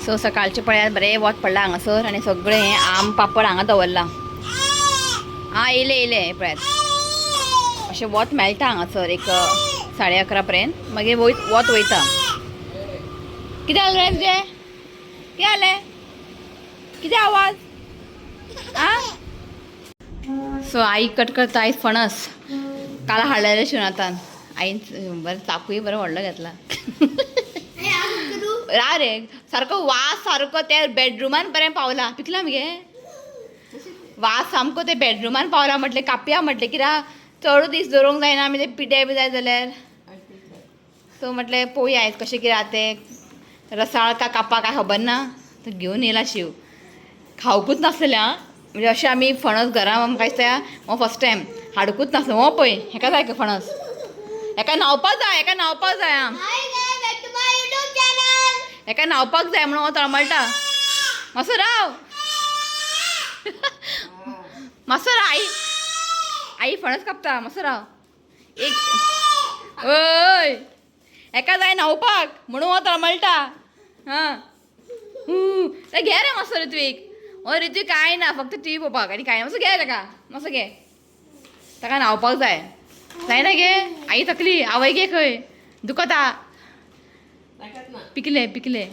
So सकाळचें पळयात बरें वत पडलां हांगासर आनी सगळें हें आम पापड हांगा दवरलां. आं येयलें येयलें हें पळयात अशें वत मेळटा हांगासर एक 11:30 पर्यंत मागीर वत वयता. कितें जालें रे तुजें? कितें जालें? कितें आवाज? आं सो I cut करता आयज फणस काल हाडलेलें शिवनाथान. आईन बरें चाकूय बरें व्हडलो घेतला. रा रे सारको वास सारको त्या बेडरुमान पर्यंत पावला. पिकला मगे वास सामको ते बेडरुमान पावला. म्हटलें कापया म्हटलें कित्याक चड दीस दवरूंक जायना आमी ते पिठे बी जाय जाल्यार. सो म्हटलें पळोवया आयज कशें कितें आहा तें. रसाळ काय कापा काय खबर ना. तो घेवन येयला शीव. खावकूच नासलेलें आं. म्हणजे अशें आमी फणस घरा म्हाका दिसता हो फर्स्ट टायम हाडकूच नासलो. हो पळय हेका जाय फणस. हेका न्हांवपाक जाय. हेका न्हांवपाक जाय. आं हेका न्हांवपाक जाय म्हणून हो तळमळटा. मातसो राव मातसो राव. आई आई फणस कापता. मातसो राव एक. ओय हेका जाय न्हांवपाक म्हणून हो तळमळटा. हां ते घे रे मातसो ऋत्वीक. हो ऋत्वीक कांय ना फक्त टीव्ही पळोवपाक आनी कांय ना. मातसो घे ताका. मातसो घे ताका न्हांवपाक जाय. जायना गे आई थकली. आवय गे खंय दुखता. पिकले पिकले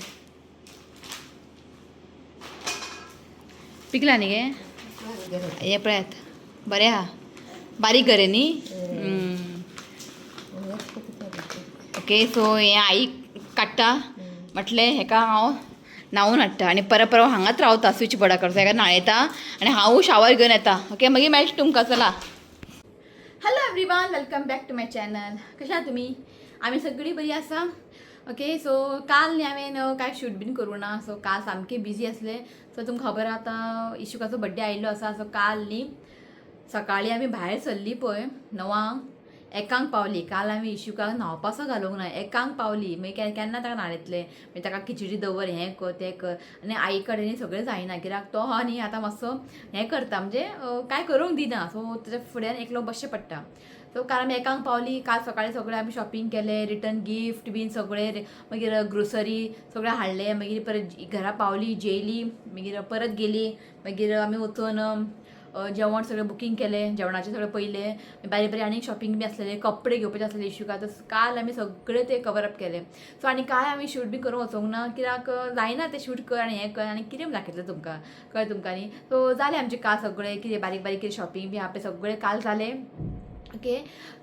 पिकला न्ही गे. हे पळयात बरें आहा. बारीक गरे न्ही. ओके सो हें आई काडटा म्हटलें हेका हांव न्हांवून हाडटा आनी परत परत हांगाच रावता स्विच बोर्डा कडेन. हेका न्हाणयता आनी हांवूय शावर घेवन येता. ओके मागीर मेळटा तुमकां. चला. Hello everyone, welcome back to my channel. कशें आहा तुमी? आमी सगळीं बरी आसा. ओके सो काल न्ही हांवें कांय शूट बीन करूं ना. सो काल सामकें बिजी आसलें. सो तुमकां खबर आहा आतां इशुकाचो बड्डे आयिल्लो आसा. सो काल न्ही सकाळीं आमी भायर सरली पळय 9 1 पावली. काल आमी इशुकाक न्हांवपाचो घालूंक ना. 1 पावली. मागीर केन्ना ताका न्हाणयतलें. मागीर ताका खिचडी दवर हें कर तें कर आनी आई कडेन सगळें जायना कित्याक तो न्ही आतां मातसो हें करता म्हणजे कांय करूंक दिना. सो ताच्या फुड्यान एकलो बसचें पडटा. सो काल आमी 1 पावली. काल सकाळीं सगळें आमी शॉपिंग केलें. रिटर्न गिफ्ट बीन सगळें मागीर ग्रोसरी सगळें हाडलें. मागीर परत घरा पावली जेयली. मागीर परत गेली. मागीर आमी वचून जेवण सगळें बुकींग केलें. जेवणाचें सगळें पयलें. बारीक बारीक आनीक शॉपिंग बी आसलेलें. कपडे घेवपाचे आसलेले इशुका. तर काल आमी सगळें तें कवर अप केलें. सो आनी कांय आमी शूट बी करूंक वचूंक ना कित्याक जायना तें शूट कर आनी हें कर आनी कितें दाखयतलें तुमकां कळ्ळें तुमकां न्ही. सो जालें आमचें काल सगळें कितें बारीक बारीक कितें शॉपिंग बी आहा पळय सगळें काल जालें. ओके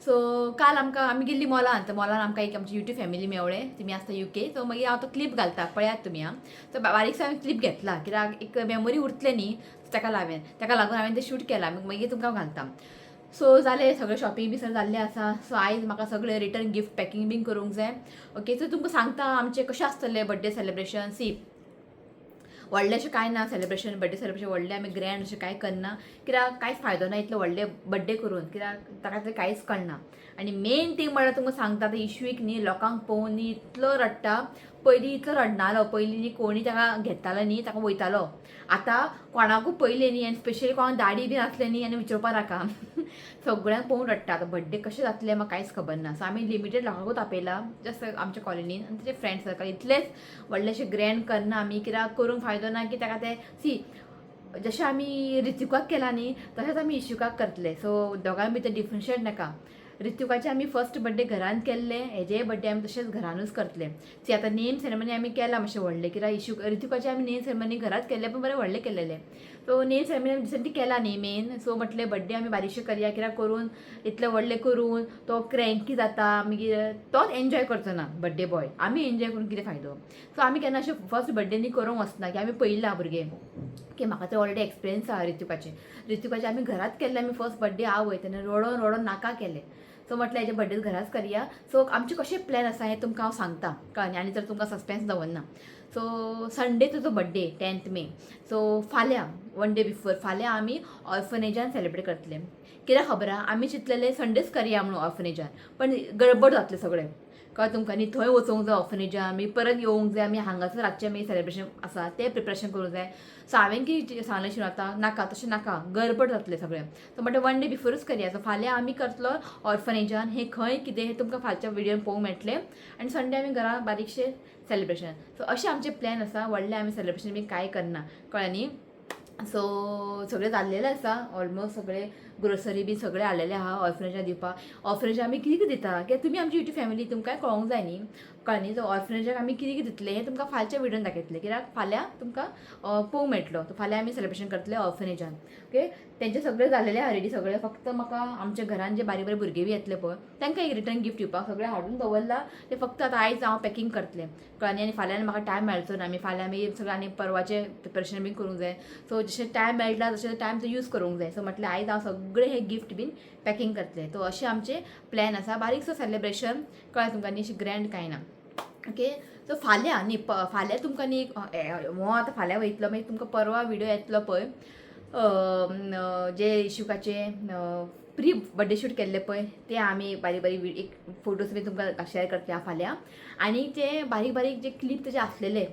सो काल आमकां आमी गेल्ली मॉलान. तर मॉलान आमकां एक आमची यूट्यूब फॅमिली मेवळे. तुमी आसता UK. सो मागीर हांव तो क्लिप घालता पळयात तुमी. आं सो बारीकसो हांवें क्लिप घेतला कित्याक एक मेमोरी उरतलें न्ही ताका लागून ताका लागून हांवें तें शूट केलां. मागीर तुमकां घालता. सो जालें सगळें शॉपिंग बी सगळें जाल्लें आसा. सो आयज म्हाका सगळें रिटर्न गिफ्ट पॅकिंग बीन करूंक जाय. ओके सो तुमकां सांगता आमचें कशें आसतलें बड्डे सेलिब्रेशन. सी व्हडलें अशें कांय ना सेलिब्रेशन. बड्डे सेलिब्रेशन व्हडलें आमी ग्रँड अशें कांय करना कित्याक कांयच फायदो ना इतलो व्हडले बड्डे करून कित्याक ताका तें कांयच कळना. आनी मेन थींग म्हळ्यार तुमकां सांगता आतां इशूक न्ही लोकांक पळोवन न्ही इतलो रडटा. पयलीं इतलो रडनालो. पयलीं न्ही कोणी ताका घेतालो न्ही ताका वयतालो. आतां कोणाकूय पयलें न्ही आनी स्पेशली कोणाक दाडी बीन आसलें न्ही आनी विचारपा नाका सगळ्यांक पळोवन रडटा. आतां बड्डे कशें जातलें म्हाका कांयच खबर ना. सो आमी लिमिटेड लोकांकूच आपयला जस्ट आमच्या कॉलनीन आनी ताचे फ्रेंड सर्कल. इतलेंच व्हडलें अशें ग्रँड करना आमी कित्याक करूंक फायदो ना की ताका तें सी जशें आमी ऋत्विकाक केला न्ही तशेंच आमी इशुकाक करतले. सो दोगां भितर डिफरन्शिएट नाका. ऋत्विकाचे आमी फर्स्ट बड्डे घरान केल्ले. हेजेय बड्डे आमी तशेंच घरानूच करतले. सी आतां नेम सेरेमनी आमी केला मातशें व्हडलें कित्याक इशू ऋत्विकाचे आमी नेम सेरेमनी घरात केल्ले पूण बरें व्हडलें केलेलें. सो नेम सेरेमनी आमी रिसंटली केला न्ही मेन. सो म्हटलें बड्डे आमी बारीकशें करया कित्याक करून इतलें व्हडलें करून तो क्रँकी जाता मागीर तोच एन्जॉय करचो ना बड्डे बॉय. आमी एन्जॉय करून कितें फायदो. सो आमी केन्ना अशें फर्स्ट बड्डे न्ही करूंक वचना की आमी पळयलां भुरगें की म्हाका ते ऑलरेडी एक्सपिरियन्स आहा ऋत्विकाचें. ऋत्विकाचें आमी घरात केल्लें. आमी फर्स्ट बड्डे आवय तेन्ना रडोन रडोन नाका केलें. सो म्हटलें हेजे बड्डे घराच करया. सो आमचें कशें प्लॅन आसा हें तुमकां हांव सांगता कळ्ळें. आनी जर तुमकां सस्पेन्स दवरना. सो संडे तुजो बड्डे 10 मे. सो फाल्यां 1 डे बिफोर फाल्यां आमी ऑर्फनेजान सेलिब्रेट करतले. कित्याक खबर आहा आमी चिंतलेलें संडेच करया म्हणून ऑर्फनेजान पण गडबड जातलें सगळें. कळ्ळें तुमकां न्ही? थंय वचोंक जाय ऑर्फनेजान, मागीर परत येवंक जाय, आमी हांगासर रातचें मागीर सेलिब्रेशन आसा तें प्रिपरेशन करूंक जाय. सो हांवें कितें सांगलें शिनू आतां नाका तशें नाका, गडबड जातलें सगळें. सो म्हणटा वन डे बिफोरूच करया. सो फाल्यां आमी करतलो ऑर्फनेजान, हें खंय कितें हें तुमकां फालच्या व्हिडियोन पळोवंक मेळटलें. आनी संडे आमी घरा बारीकशें सेलिब्रेशन. सो अशें आमचें प्लॅन आसा. व्हडलें आमी सेलिब्रेशन बी कांय करना, कळ्ळें न्ही? सो सगळें जाल्लेलें आसा ऑलमोस्ट, सगळें ग्रोसरी बी सगळें हाडलेलें आहा ऑर्फनेजान दिवपाक. ऑर्फनेजान आमी कितें कितें दिता कित्याक तुमी आमची युट्यूब फॅमिली, तुमकांय कळोंक जाय न्ही, कळ्ळें न्ही? सो ऑर्फनेजाक आमी कितें कितें दितलें हें तुमकां फालच्या व्हिडियोन दाखयतलें, कित्याक फाल्यां तुमकां पळोवंक मेळटलो. सो फाल्यां आमी सेलिब्रेशन करतले ऑर्फनेजान. ओके, तेंचें सगळें जालेलें आहा रेडी सगळें. फक्त म्हाका आमच्या घरान जे बारीक बारीक भुरगे बी येतले पळय तांकां एक रिटर्न गिफ्ट दिवपाक सगळें हाडून दवरलां. तें फक्त आतां आयज हांव पॅकींग करतलें, कळ्ळें न्ही? आनी फाल्यां म्हाका टायम मेळचो ना, आमी फाल्यां आमी सगळें आनी परवाचें प्रिपरेशन बीन करूंक जाय. सो जशें टायम मेळटा तशें टायम तो यूज करूंक जाय. सो म्हटलें आयज हांव सगळें हें गिफ्ट बीन पॅकींग करतलें. सो अशें आमचें प्लॅन आसा, बारीकसो सेलिब्रेशन, कळ्ळें तुमकां न्ही? अशें ग्रँड कांय ना. ओके, सो फाल्यां न्ही, फाल्यां तुमकां न्ही, हो आतां फाल्यां वयतलो, मागीर तुमकां परवा व्हिडियो येतलो पळय, जे इशुकाचे प्री बड्डे शूट केल्ले पळय ते आमी बारीक बारीक एक फोटोज बी तुमकां शेअर करतले हांव फाल्यां. आनी ते बारीक बारीक जे क्लिप तेजे आसलेले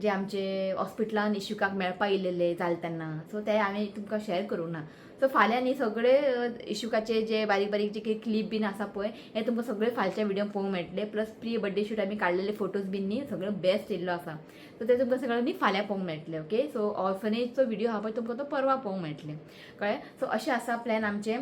जे आमचे हॉस्पिटलान इशुकाक मेळपा येयलेले जाले तेन्ना, सो ते हांवें तुमकां शेअर करूंक ना. सो फाल्यां न्ही सगळे इशुकाचे जे बारीक बारीक जे कितें क्लिप बीन आसा पळय हे तुमकां सगळे फालच्या व्हिडियो पळोवंक मेळटले. प्लस प्री बड्डे शूट आमी काडलेले फोटोज बीन न्ही सगळे बेस्ट येयल्लो आसा. सो ते तुमकां सगळे न्ही फाल्यां पळोवंक मेळटले. ओके, सो ऑर्फनेजचो व्हिडियो आहा पळय तुमकां तो परवा पळोवंक मेळटले, कळ्ळें? सो अशें आसा प्लॅन आमचें,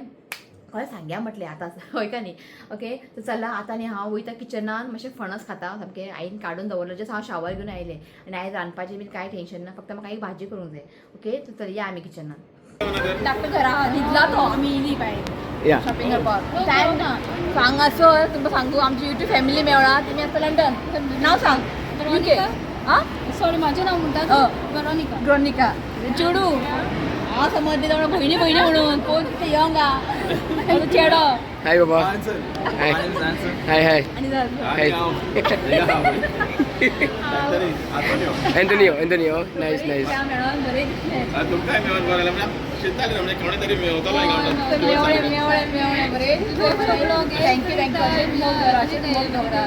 कळ्ळें? सांग्या म्हटलें आतां, हय का न्ही? ओके, सो चला आतां न्ही हांव वयता किचनान, मातशें फणस खाता सामकें आईन काडून दवरलें. जस्ट हांव शावर घेवन आयलें आनी आयज रांदपाचें बीन कांय टेंशन ना, फक्त म्हाका एक भाजी करूंक जाय. ओके, सो चलया आमी किचनान. डॉक्टर घरा न्हिदला तो, आमी येयली भायर या. शॉपिंग करपाक टायम ना. सो हांगासर तुमकां सांगू आमची युट्यूब फॅमिली मेवळा. तुमी आतां लंडन, नांव सांग, युके आं. सॉरी, माझे नाव म्हणटा वेरोनिका. ग्रोनिका चेडू हांव समजलें तेवढं भयणी भयणी म्हणून कोण कितलें यंग आ चेडो. हाय बाबा, हाय हाय हाय. आनी hi. Antonio, Antonio, nice nice. मेळोन बरें दिसलें. तुमकांय मेळोन बरें जालें. म्हणजे चिंतालें म्हणजे कोणी तरी मेवतलो. मेवळे मेवळे मेवळे बरें. Thank you thank you. अशेंच मोग दवरा, अशेंच मोग दवरा.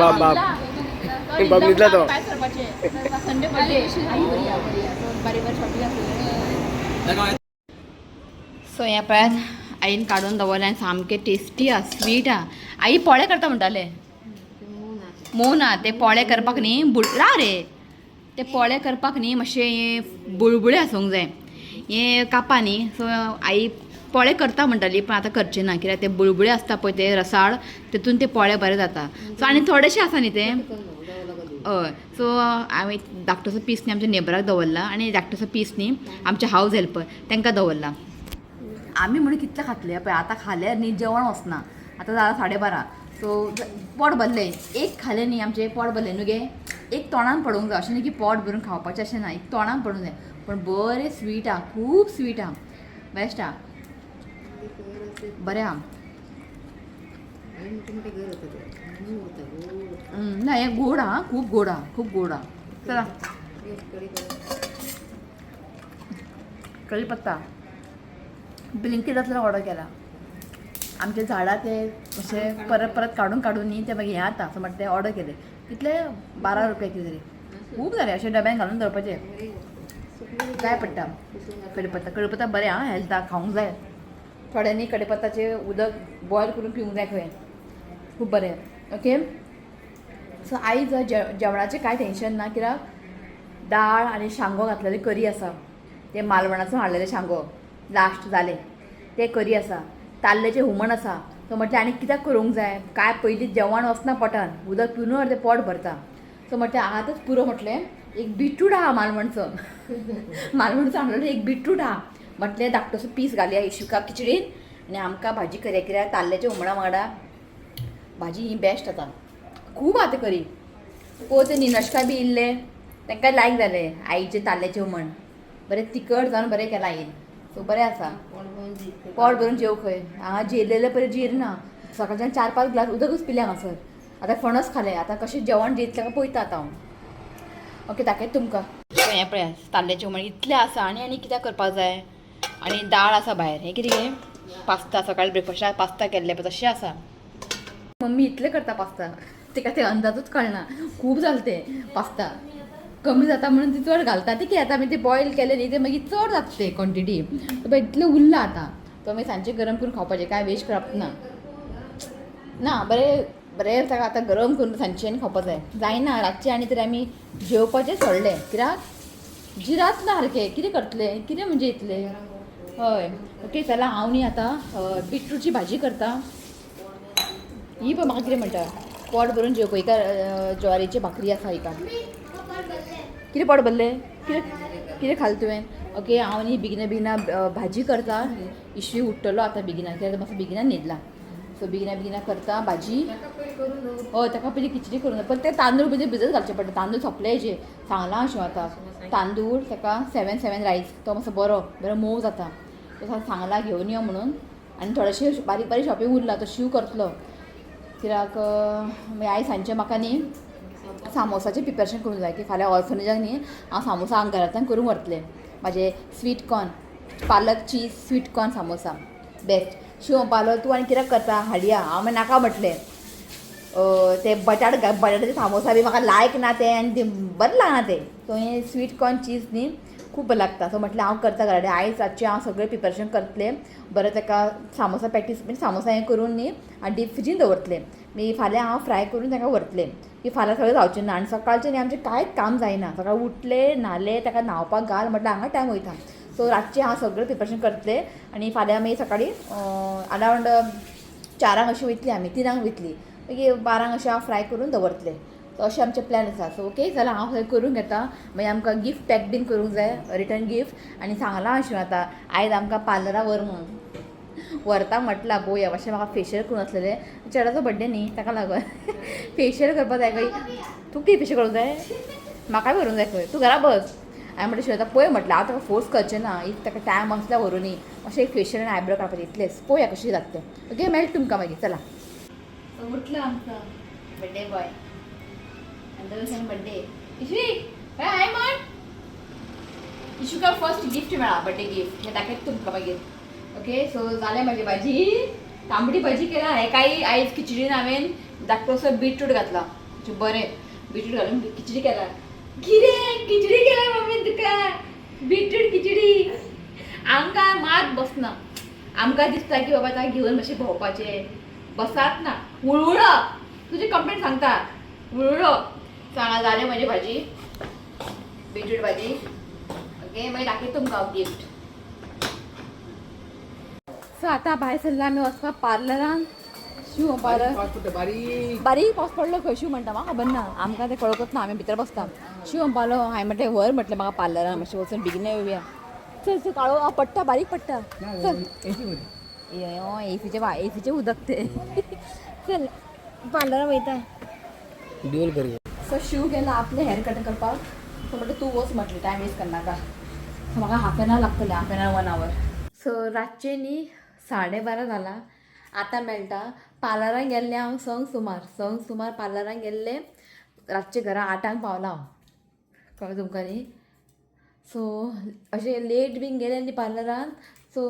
बाप, बाप. बाप न्हिदला तो. काय करपाचें संडे बड्डे आई बरी आ, बरी आ. सो बारीक बारीक शॉपिंग आसलें. सो हें पळयात आईन काडून दवरलें आनी सामकें टेस्टी आहा, स्वीट आहा. आई पोळे करता म्हणटाले, मोव ना ते पोळे करपाक न्ही रा रे ते पोळे करपाक न्ही मातशें बुळबुळे आसूंक जाय हें कापां न्ही. सो आई पोळे करता म्हणटाली पण आतां करचें ना, कित्याक ते बुळबुळे आसता पळय ते रसाळ, तेतून ते पोळे बरे जाता. सो आनी थोडेशे आसा न्ही ते, हय. सो हांवें धाकटोसो पीस न्ही आमच्या नेबराक दवरला आनी धाकटोसो पीस न्ही आमचे हावज हेल्पर तांकां दवरला. आमी म्हणून कितले खातले पळय आतां खाल्यार न्ही जेवण वचना. आतां जालां 12:30, सो पोट भरलें. एक खालें न्ही आमचें पोट भरलें न्हू गे. एक तोंडान पडूंक जाय, अशें न्ही की पोट भरून खावपाचें अशें ना, एक तोंडान पडूंक जाय. पण बरें स्वीट आहा, खूब स्वीट आहा, बेस्ट आहा, बरें आहा. ना हें गोड आहा, खूब गोड आहा, खूब गोड आहा. चला कढी पत्ता ब्लिंकीटांतल्यान ऑर्डर केला. आमच्या झाडां ते अशे परत परत काडून काडून न्ही ते मागीर हें जाता. सो मागीर ते ऑर्डर केले. कितले, 12 रुपया कितें तरी, खूब जाले. अशे डब्यान घालून दवरपाचे काय पडटा. कडीपत्ता, कडीपत्ता बरें आं हेल्थाक, खावंक जाय. थोड्यांनी कडीपत्ताचें उदक बॉयल करून पिवंक जाय खंय, खूब बरें. ओके, सो आयज जेवणाचें कांय टेंशन ना, कित्याक दाळ आनी शांगो घातलेली करी आसा. ते मालवणाचो हाडलेले शांगो लास्ट जाले ते करी आसा, ताल्ल्याचें हुमण आसा. सो म्हटलें आनी कित्याक करूंक जाय काय, पयलीं जेवण वचना पोटान, उदक पिवन अर्दें पोट भरता. सो म्हटलें आतांच पुरो. म्हटलें एक बिटरूट आहा मालवणचो, मालवणचो हाडलेलो एक बिटरूट आहा. म्हटलें धाकटोसो पीस घालया इशुका खिचडीन आनी आमकां भाजी करया, कित्याक ताल्ल्याच्या हुमणा वांगडा भाजी ही बेस्ट आतां. खूब आतां करी पळय ते निनशका बी इल्ले तांकां लायक जालें आईचें ताल्ल्याचें हुमण, बरें तिखट जावन बरें केलां आईन. सो बरें आसा, पोट भरून जेव खंय. हांगा जेयलेलें पळय जीर्ण, सकाळच्यान 4-5 ग्लास उदकूच पिलें हांगासर. आतां फणस खालें, आतां कशें जेवण जेयतलें काय पळयता आतां हांव. ओके, दाखयता तुमकां. हें पळया ताल्ल्याचें हुमण इतलें आसा आनी आनी कित्याक करपाक जाय. आनी दाळ आसा भायर. हें कितें गे? पास्ता सकाळी ब्रेकफास्टाक पास्ता केल्ले पळय तशें आसा. मम्मी इतले करता पास्ता, तिका ते अंदाजूच कळना. खूब जालें ते पास्ता, कमी जाता म्हणून ती चड घालता. ती कितें जाता मागीर ते बॉयल केलें न्ही ते मागीर चड जाता ते क्वॉन्टिटी. पळय इतलें उरलां आतां, तो मागीर सांजचें गरम करून खावपाचें, कांय वेस्ट करप ना. ना बरें बरें ताका आतां गरम करून सांजचें आनी खावपा जाय. जायना रातचें आनी तरी आमी जेवपाचें सोडलें कित्याक जिरात ना सारकें. कितें करतलें कितें म्हणजे इतलें. हय ओके चला हांव न्ही आतां बिटरूची भाजी करता. ही पळय म्हाका कितें म्हणटा, पोट भरून जेवपा. हिका ज्वारीची भाकरी आसा हिका. कितें पोट भरलें? कितें कितें खालें तुवें? ओके हांव न्ही बेगिना बेगिना भाजी करता. इशवी उठ्ठलो आतां बेगिना कित्याक मातसो बेगिना न्हिदला. सो बेगिना बेगिना करता भाजी. हय ताका पयलीं खिचडी करूं जाय, पण ते तांदूळ पयलीं भिजत घालचे पडटा. तांदूळ सोंपले हेजे सांगलां अशें आतां. तांदूळ ताका 7 7 रायस, तो मातसो बरो बरो मोव जाता. तो सांगलां घेवन यो म्हणून. आनी थोडेशें बारीक बारीक शॉपिंग उरलां, तो शीव करतलो कित्याक मागीर आयज सांजचें म्हाका न्ही सामोसाचें प्रिपरेशन करूंक जाय की फाल्यां ऑर्फनेजाक न्ही हांव सामोसा हांव घरांतल्यान करूंक व्हरतलें. म्हाजे sweet corn, palak cheese sweet corn samosa best. Shiv म्हणपालो तूं आनी कित्याक करता, हाडया. हांव मागीर नाका म्हटलें. ते बटाट्याचे सामोसा बी म्हाका लायक ना ते आनी ते बरें लागना ते. सो हें स्वीट कॉर्न चीज न्ही खूब बरें लागता. सो म्हटलें हांव करता घरा कडेन. आयज रातचें हांव सगळें प्रिपरेशन करतलें बरें. ताका सामोसा पॅटीस म्हणजे सामोसा हें करून न्ही आनी डीप फ्रिजीन दवरतलें. मागीर फाल्यां हांव फ्राय करून ताका व्हरतलें की फाल्यां सगळें जावचें ना. आनी सकाळचें न्ही आमचें कांयच काम जायना. सकाळीं उठलें, न्हालें, ताका न्हांवपाक घाल म्हटल्यार हांगा टायम वयता. सो रातचें हांव सगळें प्रिपरेशन करतलें आनी फाल्यां मागीर सकाळीं अरावंड 4 अशीं वयतलीं आमी, 3 वयतलीं. मागीर 12 अशें हांव फ्राय करून दवरतलें. सो अशें आमचें प्लॅन आसा. सो ओके चला हांव सगळें करून घेता. मागीर आमकां गिफ्ट पॅक बीन करूंक जाय, रिटर्न गिफ्ट. आनी सांगलां अशें आतां आयज आमकां पार्लरा व्हर म्हणून, व्हरता म्हटलां. पळोवया. मातशें म्हाका फेशियल करूंक आसलेलें, चेड्याचो बड्डे न्ही ताका लागून फेशियल करपाक जाय खंय. तूं कितें फेशियल करूंक जाय? म्हाकाय व्हरूंक जाय खंय, तूं घरा बस. हांवें म्हटलें शिव आतां पळय म्हटलें, हांव ताका फोर्स करचें ना. If ताका टायम आसल्यार व्हरूनी. मातशें एक फेशियल आनी आयब्रो काडपाचें इतलेंच. पळोवया कशें जाता तें. ओके मेळटा तुमकां मागीर. चला उठला आमचा बड्डे बॉय. आनी बड्डे इशवी हाय म्हण. इशुका फर्स्ट गिफ्ट मेळा, बड्डे गिफ्ट. हें दाखयता तुमकां मागीर. ओके सो जालें म्हाजी भाजी, तांबडी भाजी केला. हें कांय आयज खिचडीन हांवें धाकटोसो बिटरूट घातला, बरें बिटरूट घालून खिचडी केला. कितें खिचडी केला मम्मी तुका? बिटरूट खिचडी. आमकां मात बसना. आमकां दिसता की बाबा ताका घेवन मातशें भोंवपाचें, बसात ना. उळउळो तुजी कंप्लेन सांगता, उळउळो. सांगा जालें म्हजी भाजी, बिटरूट भाजी. ओके मागीर दाखयता तुमकां हांव गिफ्ट. सो आतां भायर सरला आमी वचपाक पार्लरान. शिव पार्लर बारीक बारीक पावस पडलो खंय. शिव म्हणटा म्हाका खबर ना, आमकां तें कळकच ना, आमी भितर बसता. शिव म्हणपालो, हांवें म्हटलें व्हर म्हटलें म्हाका पार्लरान मातशें वचून बेगीन येवया. चल चल काळो पडटा, बारीक पडटा, चल. एसीचें एसीचें उदक तें. चल पार्लरान वयता. ड्युअल कर. सो शिव गेला आपलें हेअर कट करपाक. सो म्हटलें तूं वच म्हटलें, टायम वेस्ट करनाका. सो म्हाका हाफ एन आवर लागतलें, half an hour 1 hour. So रातचें न्ही 12:30 जाला आतां मेळटा. पार्लरान गेल्लें हांव 6 सुमार, 6 सुमार पार्लरान गेल्लें. रातचें घरा 8 पावलां हांव, कळ्ळें तुमकां न्ही? सो अशें लेट बीन गेलें न्ही पार्लरान, सो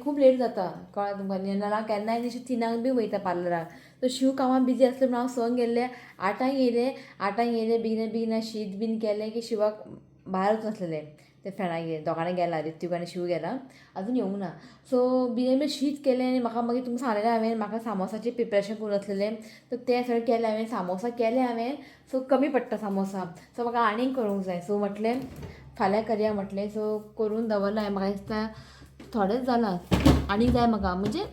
खूब लेट जाता, कळ्ळें तुमकां न्ही? नाल्यार हांव केन्नाय अशें 3 बी वयता पार्लराक. सो शिव कामां बिजी आसलें म्हणून हांव 6 गेल्लें, 8 येयलें. 8 येयलें, बेगिना बेगिना शीत बीन केलें की शिवाक भायर वचून आसलेलें ते फ्रेंडागेर. दोगांय गेला, ऋत्विक आनी शिव गेला, अजून येवंक ना. सो बेगीन बेगीन शीत केलें आनी म्हाका मागीर तुमकां सांगलेलें हांवें म्हाका सामोसाचें प्रिपरेशन करूंक आसलेलें, सो तें सगळें केलें हांवें. सामोसा केलें हांवें. सो कमी पडटा सामोसा, सो म्हाका आनीक करूंक जाय. सो म्हटलें फाल्यां करया म्हटलें. सो करून दवरलां हांवें. म्हाका दिसता थोडेंच जालां, आनीक जाय म्हाका, म्हणजे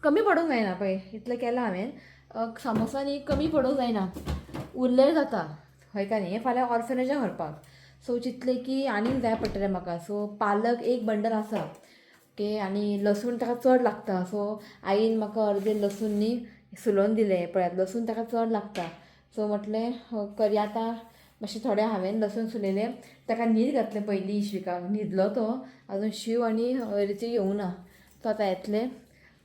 कमी पडूंक जायना. पळय इतलें केलां हांवें सामोसा न्ही कमी पडूंक जायना, उरलें जाता हय काय न्ही. हें फाल्यां ऑर्फनेजाक व्हरपाक. सो चिंतलें की आनीक जाय पडटलें म्हाका. सो पालक एक बंडल आसा, ओके. आनी लसूण ताका चड लागता. सो आईन म्हाका अर्दें लसूण न्ही सुलोवन दिलें. पळयात लसूण ताका चड लागता. सो म्हटलें करया आतां मातशें थोडें. हांवें लसूण सुलयलें, ताका न्हीद घातलें पयलीं इश्विकाक, न्हिदलो तो. अजून शिव आनी ऋत्विक येवंक ना, तो आतां येतले.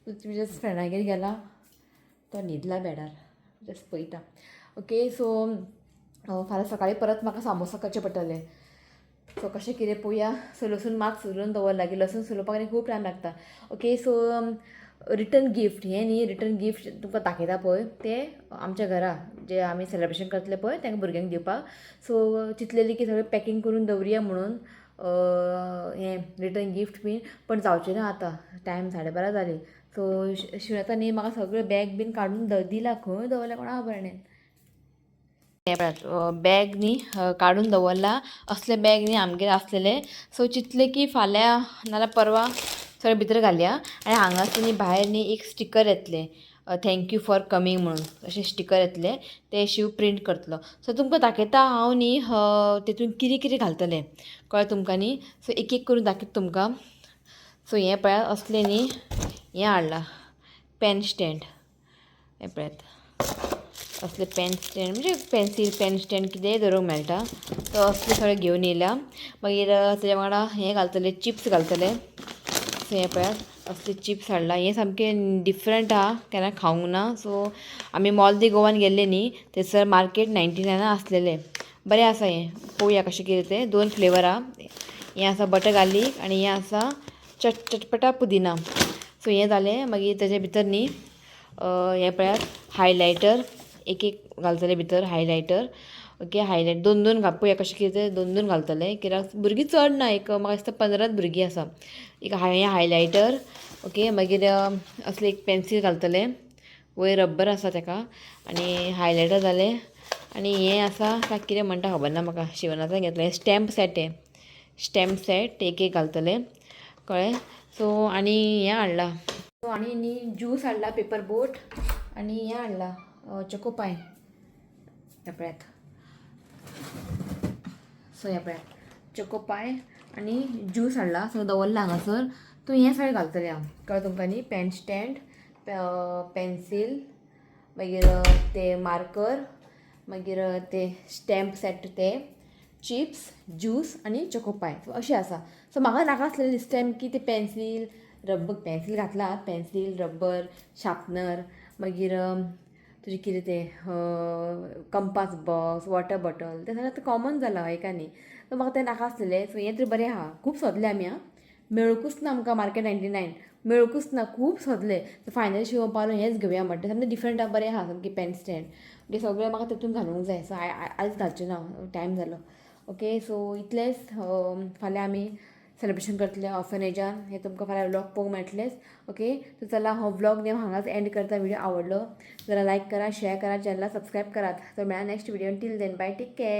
जस्ट फ्रेंडागेर गेला तो, न्हिदला बेडार, जस्ट पळयता. ओके सो फाल्यां सकाळीं परत म्हाका सामोसा करचे पडटले. सो कशें कितें पळोवया. सो लसूण मात सोलून दवरला लागीं, लसूण सोलोवपाक न्ही खूब टायम लागता. ओके, सो रिटर्न गिफ्ट हें न्ही, रिटर्न गिफ्ट तुमकां दाखयता पळय, तें आमच्या घरा जे आमी सेलेब्रेशन करतले पळय तांकां भुरग्यांक दिवपाक. सो चिंतलेली की सगळें पॅकींग करून दवरुया म्हणून हें रिटर्न गिफ्ट बीन, पण जावचें ना आतां, टायम 12:30 जाली. सो शिवनाथान न्ही म्हाका सगळें बॅग बीन काडून दिलां, खंय दवरलें कोणा खबर न्ही. हें पळयात, बॅग न्ही काडून दवरला. असले बॅग न्ही आमगेर आसलेले. सो चिंतलें की फाल्यां नाल्यार परवां सगळें भितर घालया. आनी हांगासर न्ही भायर न्ही एक स्टिकर येतलें, thank you for coming म्हणून, अशें स्टिकर येतलें, तें शिव प्रिंट करतलो. सो तुमकां दाखयता हांव न्ही तितून कितें कितें घालतलें, कळ्ळें तुमकां न्ही. सो एक एक करून दाखयता तुमकां. सो हें पळयात, असलें न्ही हें हाडलां पेन स्टँड. हें पळयात, असले पेन स्टँड म्हणजे पेन्सील पेन स्टँड कितेंय दवरूंक मेळटा. तो असले सगळे घेवन येयल्या. मागीर तेज्या वांगडा हें घालतले, चिप्स घालतले. सो हें पळयात, असले चिप्स हाडला. हें सामकें डिफरंट आहा, केन्ना खावंक ना. सो आमी मॉल दी गोवान गेल्ले न्ही, थंयसर मार्केट 99 आसलेलें. बरें आसा हें, पळोवया कशें कितें तें. दोन फ्लेवर आहा, हें आसा बटर गार्लीक आनी हें आसा चटपटा पुदिना. सो हें जालें. मागीर तेजे भितर न्ही हें पळयात, हायलायटर एक एक घालतले भितर, हायलायटर. ओके, हायलायट दोन दोन घाल, पळोवया कशें कितें तें. दोन दोन घालतले कित्याक भुरगीं चड ना, एक म्हाका दिसता 15 भुरगीं आसा. एक हें हायलायटर. ओके, मागीर असले एक पेन्सील घालतले, वयर रब्बर आसा तेका. आनी हायलायटर जालें. आनी हें आसा, ताका कितें म्हणटा खबर ना म्हाका, शिवनाथान घेतलें, हें स्टॅम्प सेट. हें स्टॅम्प सेट एक एक घालतले, कळ्ळें. सो आनी हें हाडलां. सो आनी न्ही ज्यूस हाडला, पेपर बोट, आनी हें हाडलां चोकोपाय. हें पळयात. सो हें पळयात, चोकोपाय आनी ज्यूस हाडला. सो दवरला हांगासर. तूं हें सगळें घालतलें हांव, कळ्ळें तुमकां न्ही. पेन स्टँड, पेन्सील, मागीर ते मार्कर, मागीर ते स्टॅम्प सेट, ते चिप्स, ज्यूस आनी चोकोपाय. सो अशें आसा. सो म्हाका नाका आसलेलें दिस टायम की ते पेन्सील रब्बर, पेन्सील घातला, पेन्सील रब्बर शार्पनर, मागीर तुजें कितें तें कंपास बॉक्स, वॉटर बॉटल, तें सगळें आतां कॉमन जालां एका न्ही. सो म्हाका तें नाका आसलेलें. सो हें तरी बरें आहा. खूब सोदलें आमी आं, मेळुंकूच ना आमकां. मार्केट 99 मेळुंकूच ना, खूब सोदलें. सो फायनल शिवम पावलो, हेंच घेवया म्हणटा. सामकें डिफरंट आहा, बरें आहा सामकें. पेन स्टँड म्हणजे सगळें म्हाका तितून घालूंक जाय. सो आयज घालचें ना, टायम जालो. ओके, सो इतलेंच. फाल्यां आमी सेलिब्रेशन करतले ऑर्फनेजान, हें तुमकां फाल्यां व्लॉग पळोवंक मेळटलेंच. ओके, सो चला, हो व्लॉग न्ही हांगाच एंड करता. व्हिडिओ आवडलो जाल्यार लायक करा, शेअर करा, चॅनला सबस्क्रायब करात. तर मेळा next video. Till then, bye, take care.